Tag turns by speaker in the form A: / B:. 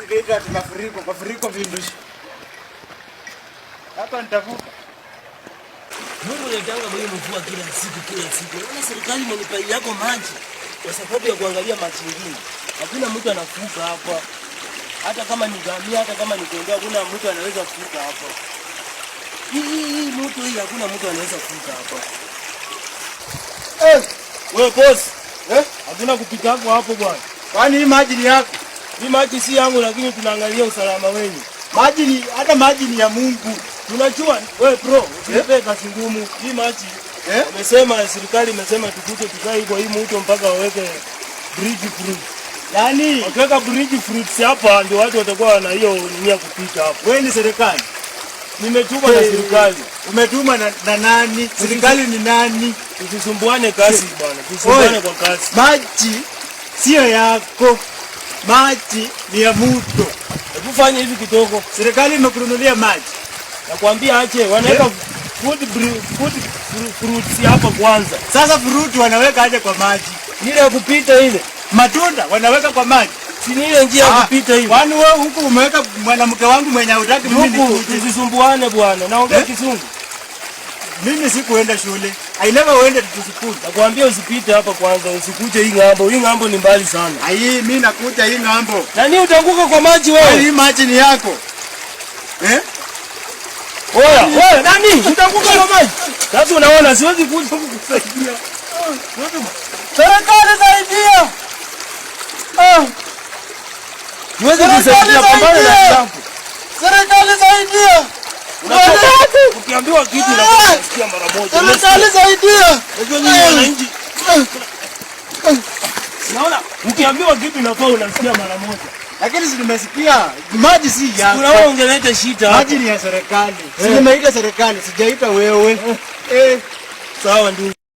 A: Tunaita ati mafuriko, mafuriko vindu. Hapa nitavuka.
B: Mungu anatanga mwenye mvua kila siku kila siku. Unaona serikali imenipa yako maji kwa sababu ya kuangalia maji mengine. Hakuna mtu anavuka hapa. Hata kama ni ngamia, hata kama ni kondoo, hakuna mtu anaweza kuvuka hapa. Hii mtu hii hakuna mtu anaweza kuvuka hapa.
A: Eh,
B: Wewe boss,
A: eh?
B: Hakuna kupita hapo hapo bwana.
A: Kwani hii maji ni yako?
B: Hii maji si yangu, lakini tunaangalia usalama wenu.
A: Maji ni hata maji ni ya Mungu.
B: Tunajua wewe bro, usinipe kazi ngumu. Hii maji
A: Eh?
B: wamesema, serikali imesema tukuje tukae kwa hii mto mpaka waweke bridge fruit.
A: Yaani
B: Wakiweka bridge fruits hapa ndio watu watakuwa na hiyo nia ya kupita hapo.
A: Wewe ni serikali.
B: Nimetumwa na serikali.
A: Umetumwa na nani? Serikali ni nani?
B: Tusisumbuane kazi bwana, tusisumbuane
A: Oi.
B: kwa kazi.
A: Maji sio yako. Maji ni ya mto.
B: Hebu fanya hivi kidogo.
A: Serikali imekununulia maji.
B: Nakwambia ache wanaweka food fruits hapa kwanza.
A: Sasa fruit wanaweka aje kwa maji?
B: Ile ya kupita ile.
A: Matunda wanaweka kwa maji.
B: Si ni ile njia ya kupita hivi.
A: Kwani wewe huku umeweka mwanamke wangu mwenye hutaki mimi
B: Huku
A: nikuje?
B: tusisumbuane bwana. Naongea
A: Eh?
B: Kizungu.
A: Mimi sikuenda shule. I never went to school.
B: Nakwambia usipite hapa kwanza, usikuje hii ng'ambo. Hii ng'ambo ni mbali sana.
A: Ai, mimi nakuja hii ng'ambo.
B: Nani utaanguka kwa maji wewe?
A: Hii maji ni yako. Eh?
B: Oya, oya, nani? Utaanguka kwa maji. Sasa unaona siwezi kuja kukusaidia.
A: Serikali saidia. Ah,
B: Siwezi
A: Serikali
B: kusaidia, pambana na
A: saidia!
B: jambo.
A: Serikali saidia.
B: Ukiambiwa kitu unasikia mara moja.
A: Serikali saidia.
B: Unajua nyinyi wananchi. Unaona? Ukiambiwa kitu inafaa unasikia mara moja.
A: Lakini si nimesikia maji si yako.
B: Unaona ungeleta shida hapa.
A: Maji ni ya serikali. Si nimeita serikali, sijaita wewe. Eh.
B: Sawa ndugu.